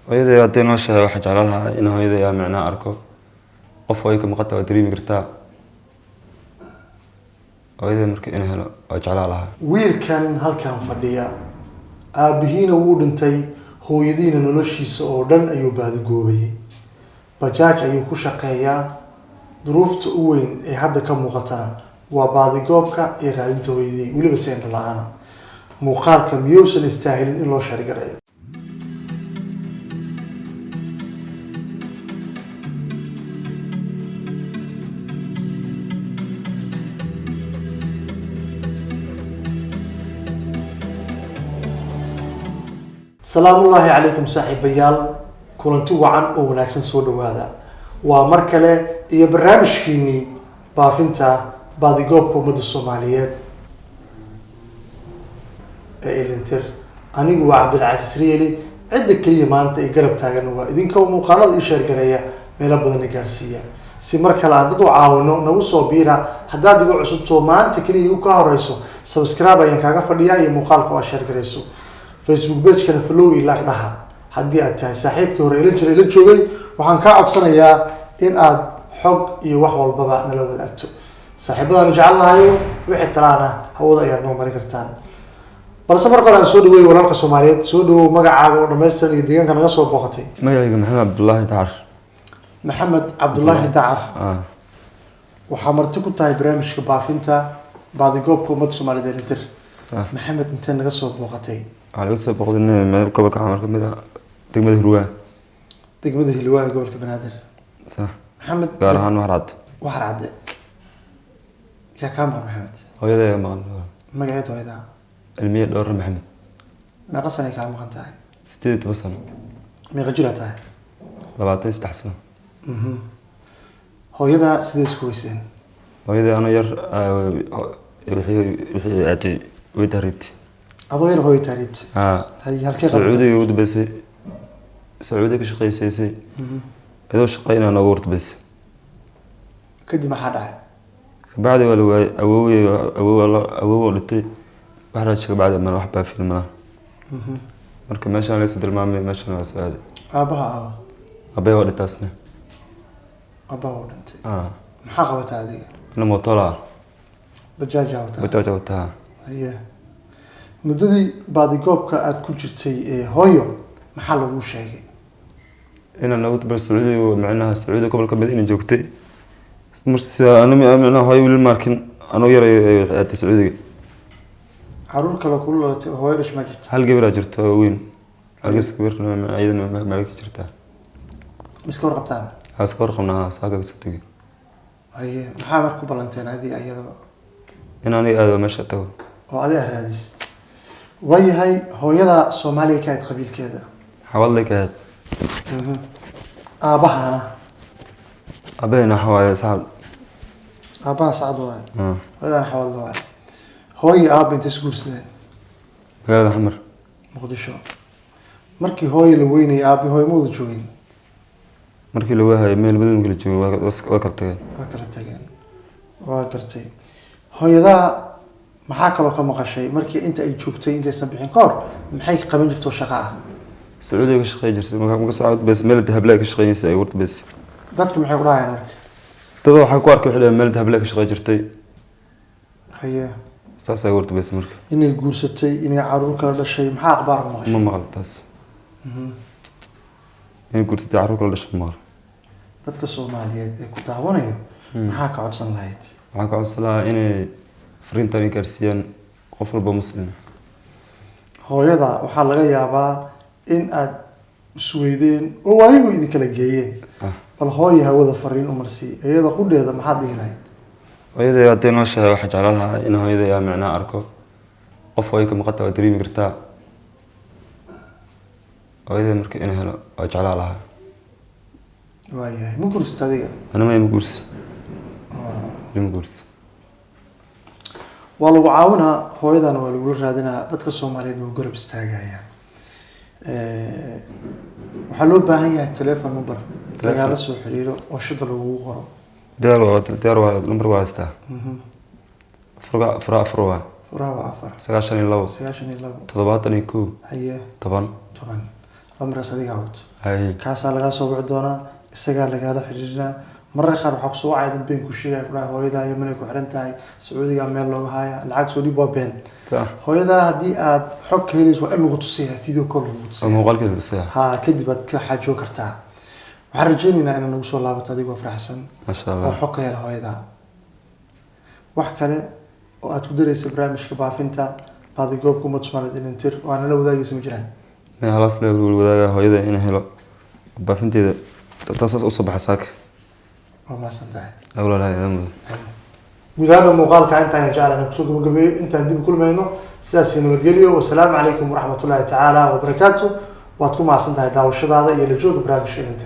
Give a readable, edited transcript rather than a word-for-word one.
Hooyaday hadday nooshahay waxaan jeclaan lahaa in hooyaday aan micnaha arko. Qof hooyo ka maqan tahay waa dareemi kartaa. Hooyaday marka in helo waa jeclaan lahaa. Wiilkan halkan fadhiya aabbihiina wuu dhintay, hooyadiina noloshiisa oo dhan ayuu baadigoobayay. Bajaaj ayuu ku shaqeeyaa. Duruufta u weyn ee hadda ka muuqatana waa baadigoobka iyo raadinta hooyadii, weliba si indho la-aana. Muuqaalka miyuusan istaahilin in loo shargareeyo? Salaamullaahi calaykum saaxiibayaal, kulanti wacan oo wanaagsan, soo dhawaada. Waa mar kale iyo barnaamijkiinii baafinta baadigoobka ummadda Soomaaliyeed ee Ilintir. Anigu waa Cabdilcasiis Riyeli. Cidda keliya maanta ay garab taagan waa idinka oo muuqaalada ii sheergareeya, meelo badanna gaarsiiya, si mar kale aan dad u caawino. Nagu soo biira haddaad igu cusubto, maanta keliya igu ka horeyso, subscribe ayaan kaaga fadhiyaa iyo muuqaalka oo aad sheergareyso. Facebook page-kana follow iyo like dhaha. Haddii aad tahay saaxiibkii hore ila jira, ila joogay, waxaan kaa codsanayaa in aad xog iyo wax walbaba nala wadaagto. Saaxiibadaan jecelnahayo, wixii talaana hawada ayaad noo marin kartaan. Balse marka hore aan soo dhaweeyey walaalka Soomaaliyeed. Soo dhawow, magacaaga oo dhammaystiran iyo deegaanka naga soo booqatay. Magacayga Maxamed Cabdullaahi Dacar. Maxamed Cabdulaahi Dacar. Waxaa marti ku tahay barnaamijka baafinta baadigoobka ummadda Soomaaliyeed ee Ilintir. Maxamed, intee naga soo booqatay? Waxaa laga soo booqday meel gobolka Xamar ka mid ah, degmada Hurwaa. Degmada Hilwaa ee gobolka Banaadir. Sax. Maxamed, gaar ahaan Waxar Cad. Waxar Cadde. Yaa kaa maqan, Maxamed? Hooyaday ayaa maqan. Magaceed hooyadaa? Cilmiye Dhowre Maxamed. Meeqa sanay kaa maqan tahay? 18 sano. Meeqa jiraa tahay? 23 sano. Hooyadaa sidee isku weyseen? Hooyaday anoo yar wixii aatay way tahriibtay. Adoo yar hooyo tahriibta? Haa. Hay, halkee qabtay? Sacuudiga ugu dambeysay, Sacuudiga ka shaqaysaysay. Iyadoo shaqaynaa noogu wardambeysay. Kadib maxaa dhacay? Kabacdi waa la waayay. Awoowey, awoow oo dhintay wax raajka kabacdi mana wax baafin malaha. Marka meeshaan laysoo tilmaamay, meeshaan waa soo aaday. Aabaha aaba? Aabbahay waa dhintaasna. Aabaha uu dhintay. Haa. Maxaa qabataa adiga? Ana mootola ah. Bajaajaa wataa? Bajaaj wataa. Haye, muddadii baadigoobka aada ku jirtay ee hooyo maxaa laguu sheegay? Inaan noogu dambeysay Sacuudiga, micnaha Sacuudiga gobol ka mid inay joogtay. Marka sida ana micnaha hooyo weli ma arkin, anoo yar ay aatay Sacuudiga. Caruur kale kula dhalatay oo hooyo dhash ma jirto? Hal gabar aa jirta oo weyn. Halkaas gabarna iyadana meel ka jirtaa. Miska warqabtaan? Haa, iska warqabnaa. Haa, saaka kasoo tegay. Haye, maxaa marka ku ballanteen adii iyadaba? In aniga aado meesha tago. Oo adi aad raadisid. Waayahay, hooyada Soomaaliya ka ahayd qabiilkeeda? Xawaadlay ka ahayd. Aabahana? Aabahayna waxa waaye Sacad. Aabaha Sacad waaye? Haa. Hooyadana Xawaadla waaye. Hooyo aaba intay is guursadeen? Magaalada Xamar. Muqdisho. Markii hooyo la weynayay aabi hooyo ma wada joogin? Markii lagu hayo meel badan kala joogay, waa kala tageen. Waa kala tageen, waa gartay. Hooyadaa maxaa kaloo ka maqashay markii inta ay joogtay, intaysan bixin ka hor, maxay qaban jirto shaqo ah? Sacuudiga ka shaqeyn jirtay. Marka Sacuud bes meel dahablaa ka shaqeynaysa ay warta bes. Dadku maxay ku dhahayaan marka? Dad waxaa ku arkay waxay dhaheen meel dahablaa ka shaqeyn jirtay. Haye. Saas ay warta bes marka. Inay guursatay, inay caruur kala dhashay, maxaa akhbaar ka maqashay? Ma maqal taas. Inay guursatay, carruur kala dhashay, ma maqal. Dadka Soomaaliyeed ee ku daawanayo maxaa ka codsan lahayd? Waxaan ka codsan lahaa inay fariintan i gaarsiiyaan qof walba Muslim. Hooyada waxaa laga yaabaa in aad isweydeen oo waayigu idinkala geeyeen. Bal hooyo hawada fariin u marsii, iyada qudheeda maxaad dhihi lahayd? Hooyaday hadday nooshahay waxaan jeclaan lahaa in hooyaday aan micnaha arko. Qof hooyo ka maqan tahay waa dareemi kartaa. Hooyaday marka in helo waa jeclaan lahaa. Waayahay, ma guursata adiga? Ana ma guursi, ma guursi. Waa lagu caawinaa, hooyadana waa lagula raadinaa, dadka Soomaaliyeed waa garab istaagayaan. Waxaa loo baahan yahay telephone number lagaala soo xiriiro oo shida lagugu qoro. Diyaar waa, diyaar waa, lambar waa haystaa. Fura 4 waa. Furaha waa 4. 92. 92. 71. Haye. 10. 10. Lambarkaas adigaa wato. Hay. Kaasaa lagaa soo wici doonaa, isagaa lagaala xiriirinaa. Mararka qaar waxaa kusoo wacaya dad been ku sheegaya, ku dhahay hooyadaa Yemen ay ku xiran tahay, Sacuudigaa meel looga haya, lacag soo dhiib. Waa been. Hooyadaa haddii aad xog ka helayso, waa in lagu tusiyaa, video call lagu Oo tusiyaa. Muuqaalkeeda tusaya. Ha, kadib aad ka xaajoo kartaa. Waxaan rajaynaynaa inaad nagu soo laabato adigoo faraxsan Maasha oo Allah. xog ka hela hooyadaa. Wax kale oo aad ku daraysa barnaamijka baafinta baadigoobka ummadda Soomaaliyeed Ilintir oo aan nala wadaagaysa ma jiraan? May, halaas le wadaaga, hooyada inay helo baafinteeda, taasaas usoo baxa saaka. Waa mahadsan tahay. Awlaalaha idan mudan. Guud ahaana muuqaalka intaan jeclaan inaan kusoo gabagabeeyo. Intaan dib u kulmayno, sidaas nabadgelyo. Wasalaamu calaykum waraxmatullaahi tacaala wabarakaatu. Waad ku mahadsan tahay daawashadaada iyo la jooga barnaamijka Ilintir.